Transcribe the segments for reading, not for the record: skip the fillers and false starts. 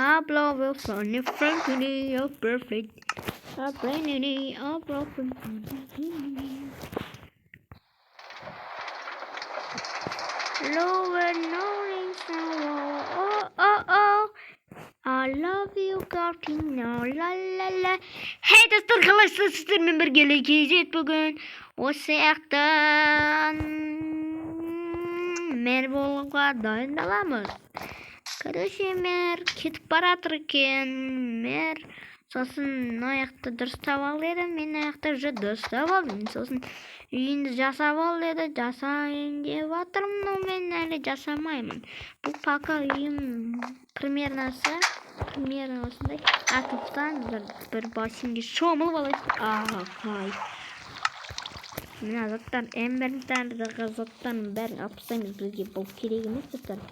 I blow a funny friendly, oh perfect. I play oh perfect. Lower rolling oh oh oh. I love you, Cartino, la la la. Hey достар, қалайсыздар? Сіздермен бірге KZ. Бүгін осы жақтан мэр болуға дайындаламыз. Короче, мэр кетіп баратыр екен. Мэр сосын мына жақты дұрыстап ал деді. Мен мына жақты уже дұрыстап алдым. Сосын үйіңді жасап ал деді. Жасайын деп жатырмын, но мен әлі жасамаймын. Бұл пока үйім примерносы, примерно осындай. А тоқтаңыздар, бір бассейнге шомылып алайық. А, кайф. Мына заттар, инвентарьдағы заттардың бәрін алып тастаймыз. Бізге бұл керек емес, достар.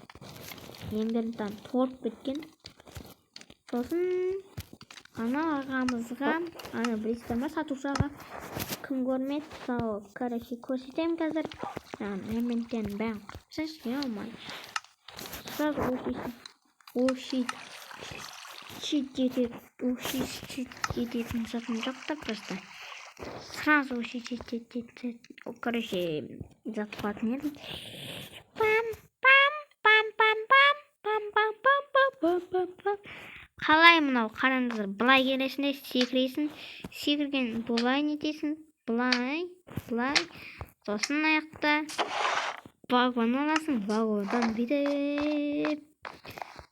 Инвентарь толып кеткен. Сосын ана ағамызға, ана білесіздер ма, сатушы аға, кім көрмеді, сол, короче, көрсетемін қазір. Инвентарьдің бәрін тастайыншы, ё-моё. Сразу усилить ететін затым жоқ та, просто. Сразу усилить ететін, короче, зат қылатын едім. Пам пам пам пам пам пам пам пам пам пам пам пам. Қалай мынау, қараңыздар, былай келесің де секіресің, секірген былай нетесің, былай, былай, сосын аяқта вагон аласың, вагондан бүйтіп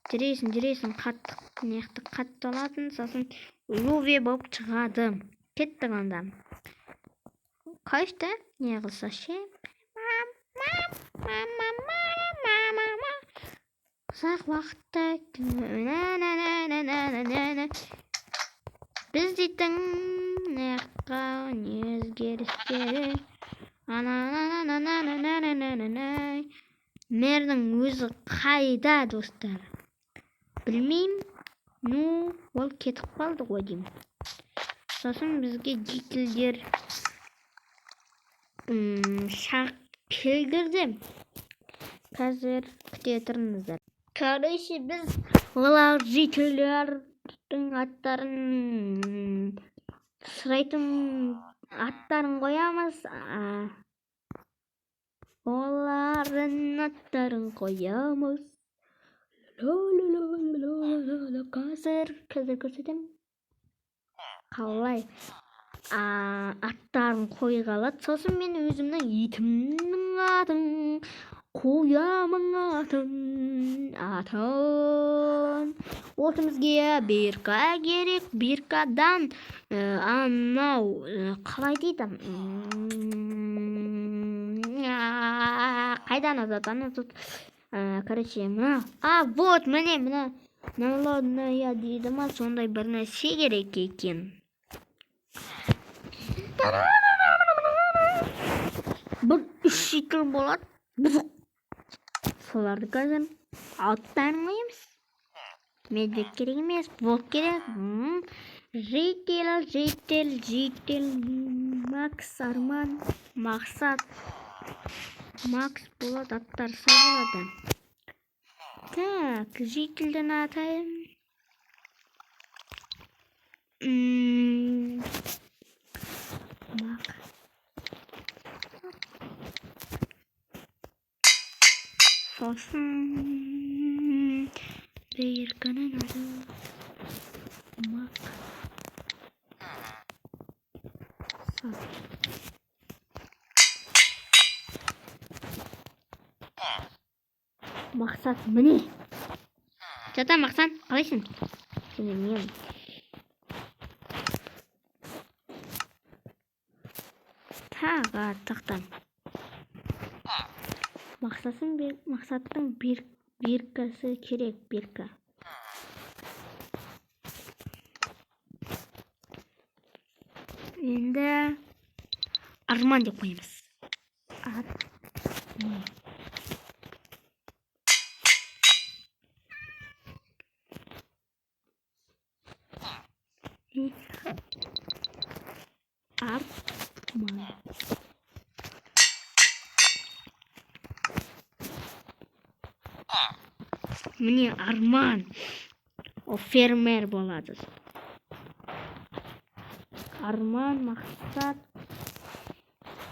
жүресің, жүресің, қатты, мына жақта қатты алатын, сосын луве болып шығады. Кеттік онда. Кайф та, не қылса ше? Ұзақ уақытта біз дейтін мына жаққа не өзгерістері. Мэрдің өзі қайда, достар? Білмеймін. Ну, ол кетіп қалды ғой деймін. Сосын бізге жительдер шақ келдірді. Қазір күте тұрыңыздар. Короче, біз олар жительдердің аттарын сұрайтын, аттарын қоямыз. Олардың аттарын қоямыз. Қазір, қазір көрсетемін. Қалай аттарын қойға алады. Сосын мен өзімнің итімнің атын қоямын, атын, атын. Отымызге бирка керек, биркадан анау қалай дейді? Қайда ана зат, ана зат? Короче, мына, а, вот, міне, мына налодная дейді ма, сондай бір нәрсе керек екен. Бір үш житель болады. Бұзық. Соларды қазір аттарын қоямыз. Медведь керек емес, волк керек. Житель, житель, житель, Макс, Арман, Мақсат. Макс болады, аттары сай болады. Так, жительдің аты. Мак. Сосын бирканың аты Мак. Сат. Мақсат, міне. Жата, Мақсат, қалайсың? Сені мен. Тағы тоқта. Мақсаттың биркасы керек, бирка. Енді Арман деп қоямыз. Арман. Арман. Міне, Арман. Ол фермер болады. Арман, Мақсат.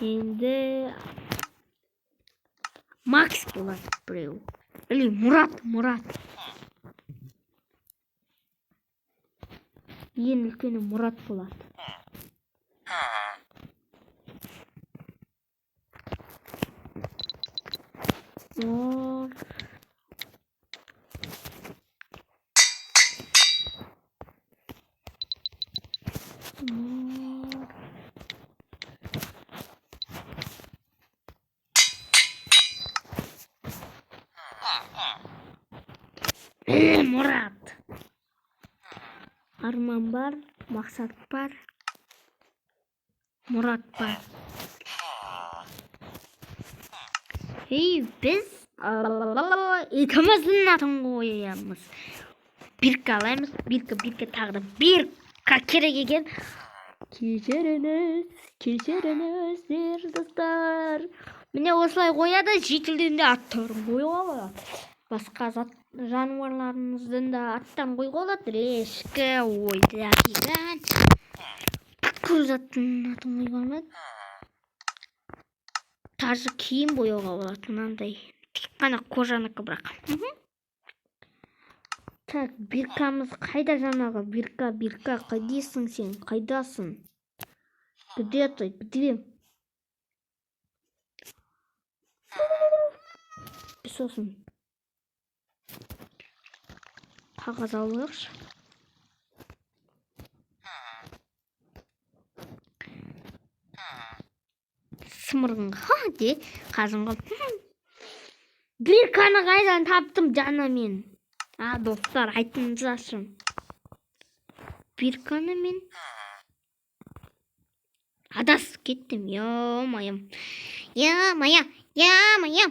Енді Макс болады біреу. Или Мұрат, Мұрат. Ең үлкені Мұрат болады. Мор. Мор. Мұрат. Арман бар, Мақсат бар, Мұрат бар. Ей, біз итіміздің атын қоямыз. Бирка алаймыз, бирка, бирка, тағы да бирка керек екен. Кешіріңіз, кешіріңіздер, достар. Міне, осылай қояды, жителден де аттарын қоюға болады. Басқа зат жануарларыңыздың да аттарын қоюға болады. Ешкі, ой, дофига. Бүкіл заттың атын қоюға болады. Даже киім бояуға болады мынандай. Тек қана кожаныкі бірақ. Так, биркамыз қайда жаңағы? Бирка, бирка, қайдасың сен? Қайдасың? Где ты? Где? Сосын қағаз алайықшы. Сымырғын ха де қазын қылып. Бирканы қайдан таптым жаңа мен? А, достар, айтыңыздаршы. Бирканы мен адасып кеттім, ё-моё. Ё-моё, ё-моё.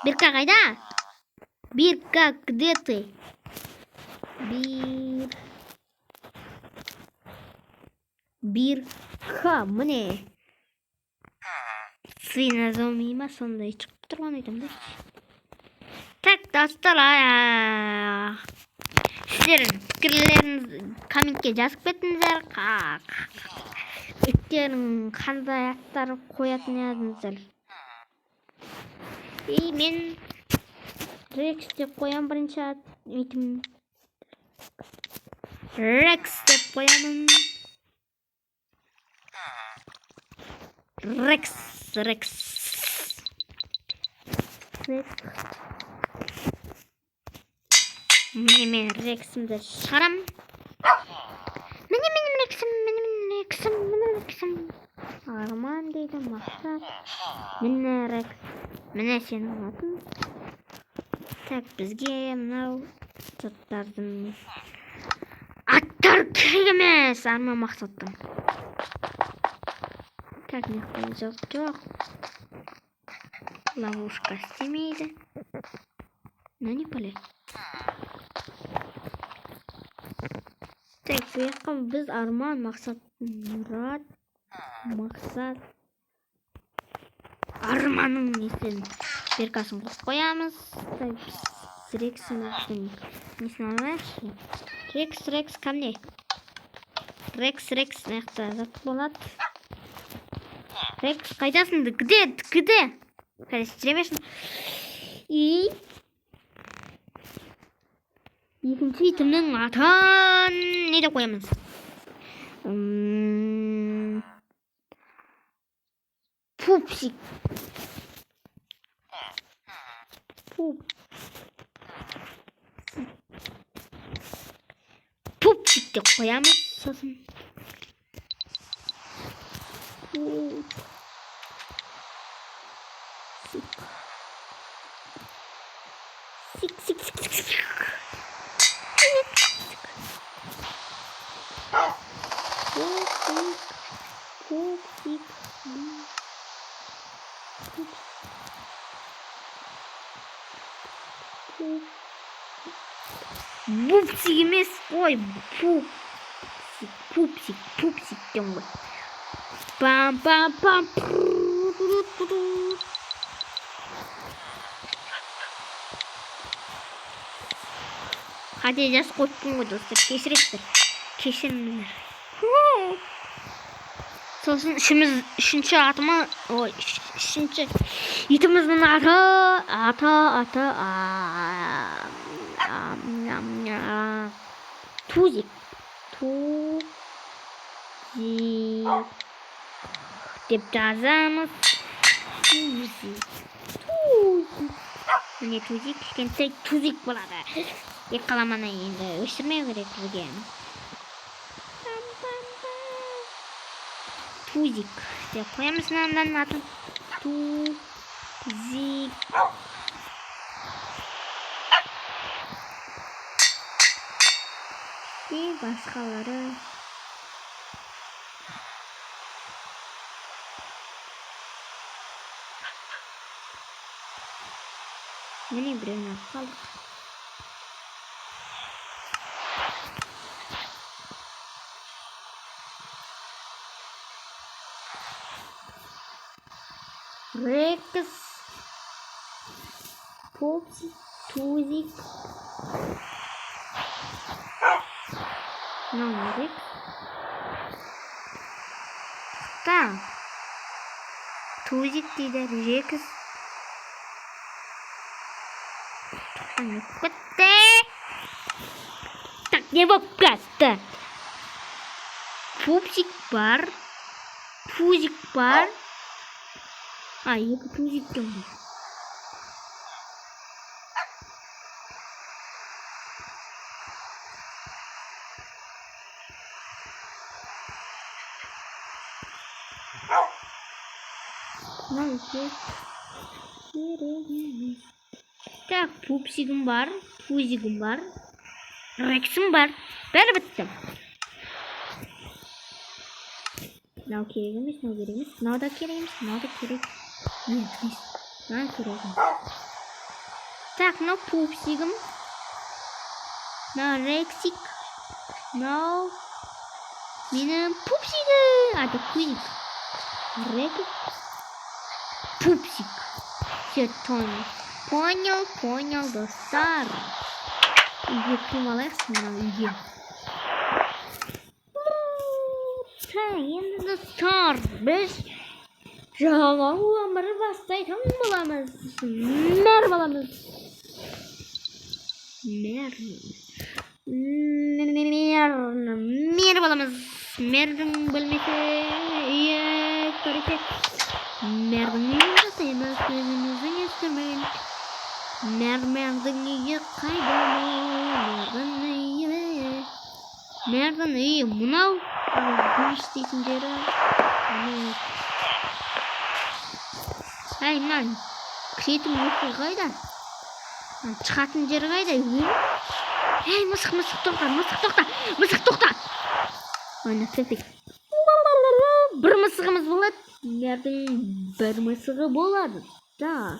Бирка қайда? Бирка, где ты? Бир. Бирка, міне. Свинозомби ма, сондай шығып тұрған айтамын да. Так, достар, сіздер пікірлеріңізді комментке жазып кетіңіздер. Иттерің қандай аттар қоятын едіңіздер? И мен Рекс деп қоямын бірінші ат итім. Рекс деп қоямын. Рекс, Рекс. Рекс. Міне, мен Рексімді шығарам. Міне, менің Рексім, міне, менің Рексім, міне Рексім. Арман дейді, Мақсат. Міне Рекс. Міне сенің атың. Так, бізге мынау заттардың аттар керек емес, Арман, Мақсаттың. Так, мына жақта зат жоқ. Ловушка істемейді. Ну не пәле. Так, бұл жаққа біз Арман, Мақсат, Мұрат, Мақсат, Арманның несін, биркасын қосып қоямыз. Так, біз Рексіміздің несін алайықшы. Рекс, Рекс, ко мне. Рекс, Рекс, мына жақта зат болады. Рекс, қайдасың? Где? Где? Қайда? И екінші итімнің атын не деп қоямыз? Пупсик. Пуп. Пупсик деп қоямыз сосын. Пуп. Сик. Сик, сик, сик, сик, сик. Пупсик. Пупсик. Пуп. Пуп. Пупсик емес қой, пупсик, пупсик, пупсик деген ғой. Пам пам пам. Пу-ду-ду-ду. Қате жазып қойыппын ғой, достар, кешіресіздер, кешіріңіздер. Сосын үшіміз, үшінші атымы, ой, үшінші итіміздің аты Тузик. Тузик деп жазамыз. Тузик. Тузик. Міне, Тузик, кішкентай Тузик болады. Екі қаламаны енді өшірмеу керек бізге. Пам-пам-пам. Тузик деп қоямыз мынаның атын. Тузик. И басқалары. Міне, біреуін алып қалдық. Рекс, Пупсик, Тузик. Мынау Рекс. Так. Тузик дейді, Рекс. Не кетті? Так, не болып кетті? Пупсик бар. Тузик бар. А, екі тузик екен ғой. Мынау екеуі керек емес. Так, пупсигім бар, тузигім бар, Рексім бар. Бәрі бітті. Мынау керек емес, мынау керек емес, мынау да керек емес, мынау да керек емес. Мынау керек емес. Так, мынау пупсигім. Мынау Рексик. Мынау менің пупсигім. А, это тузик. Рекс. Пупсик. Все, понял. Понял, понял, достар. Үйге кіріп алайықшы, мынау үйге. Так, енді, достар, біз жаңа өмір бастайтын боламыз. Мэр боламыз. Мэр. Мэр. Мэр боламыз. Мэрдің бөлмесі, үйі, короче. Мэрдің үйін жасаймыз өзіміздің үстімен. Мэр, мэрдің үйі қайда? Мэрдің үйі. Мэрдің үйі мынау. Жұмыс істейтін жері. Мынау. Әй, мына кіретін есігі қайда? Шығатын жері қайда? Ей, мысық, мысық, тоқта, мысық, тоқта, мысық, тоқта. Ана, тефик. Бір мысығымыз болады. Мэрдің бір мысығы болады. Да.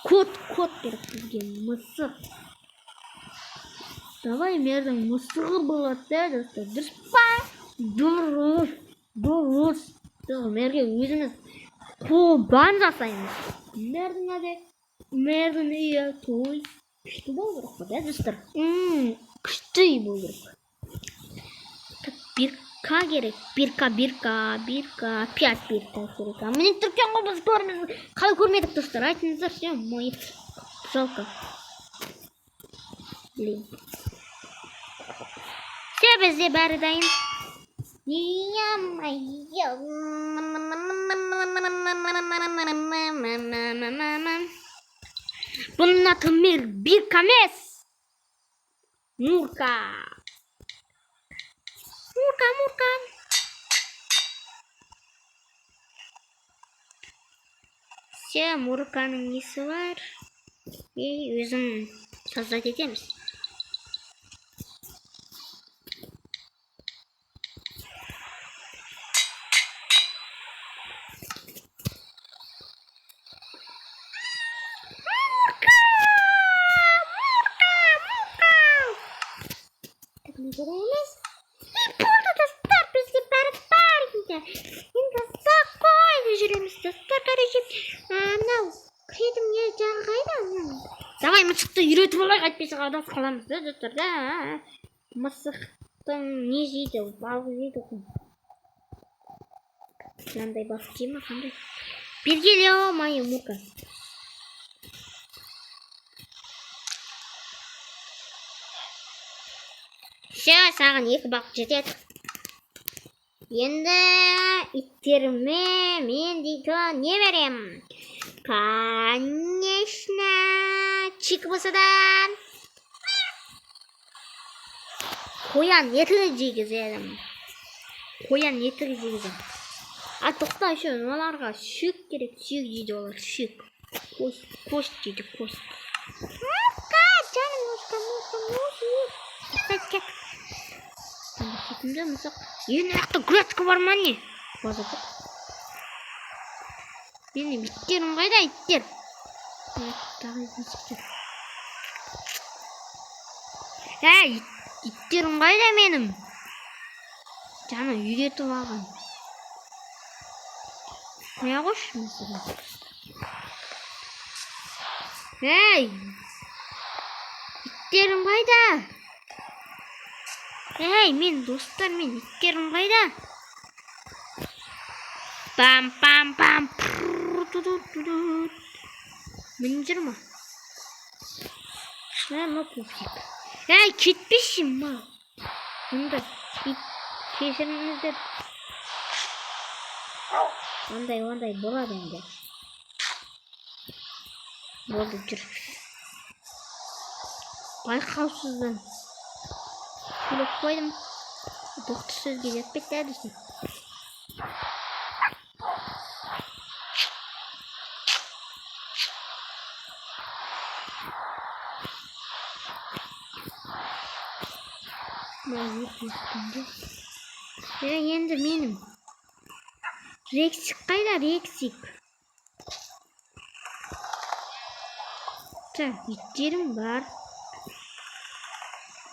Кот, кот керек бізге, мысық. Давай, мэрдің мысығы болады, да, достар. Дұрыс па? Дұрыс, дұрыс. Біз мэрге өзіміз қобан жасаймыз. Мэрдің ады, мэрдің үйі, той. Күшті болу керек қой, да, достар? Күшті үй болу керек. Так, бирка керек. Бирка, бирка, бирка. Пять бирка керек. А міне түркен ғой, біз көрміз. Қалай көрмедік, достар? Айтыңыздар, все, мой. Жалко. Блин. Все, бізде бәрі дайын. Ё-моё. Бұның аты мэр бирка емес. Мурка. Мурка, мурка. Все, мурканың несі бар. И өзін создать етеміз. Мурка! Мурка! Мурка! Так, не керек емес. И болды, достар, бізге бәрі бар енді. Енді спокойно жүреміз, достар, короче. Мынау кіретін не жағы қайда? Мынау. Давай мысықты үйретіп алайық, әйтпесе адасып қаламыз да, достар, да. Мысықтың не жейді? Балық жейді ғой. Мынандай балық жей ма, қандай? Бері кел, моя мука. Все, саған 2 балық жетеді. Енді иттеріме мен дейтін не берем? Конечно, чик болса да қоян етін жегіземін. Қоян етін жегіземін. А тоқта, еще оларға сүйек керек, сүйек жейді олар, сүйек. Кость, кость жейді, кость. Мушка, жаным, мушка, мушка, мушка. Кет. Сүйкімді мысық. Енді жақта гречка бар ма не? Базар жоқ. Менің иттерім қайда, иттер? Тағы мысық жүр. Әй, иттерім қайда менің? Жаңа үйретіп алған. Қоя қойшы мысығын. Әй, иттерім қайда? Әй, мен достар, мен иттерім қайда? Пам пам пам. Мін жүр ма? Мә, мына пупсик. Әй, кетпеші, ма. Мұнда ит, кешіріңіздер. Ондай болады енді. Болды, жүр. Байқаусыздан сөйлеп қойдым. Боқты сөзге жетпейді да десең. Енді менің Рексик қайда, Рексик? Так, иттерім бар.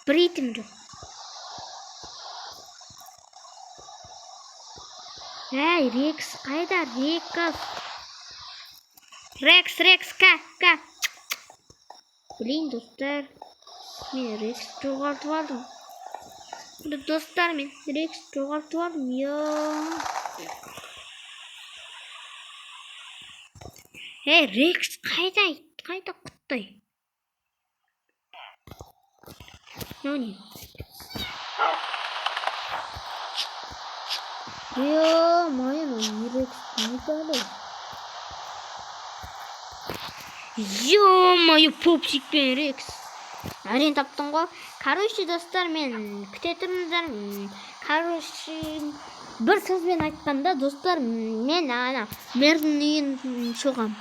Бір итім жоқ. Әй, Рекс қайда? Рекс. Рекс, Рекс, ка, ка. Блин, достар. Мен Рекс жоғалтып алдым. Достар, мен Рекс жоғалтып алдым. Йо. Эй, Рекс қайда? Қайда құттай? Мынау не? Ё-моё, мынау Рекс не бәле? Ё-моё, пупсик пен Рекс. Әрең таптың ғой. Короче, достар, мен күте тұрыңыздар. Короче, бір сөзбен айтқанда, достар, мен ана мэрдің үйін соғам.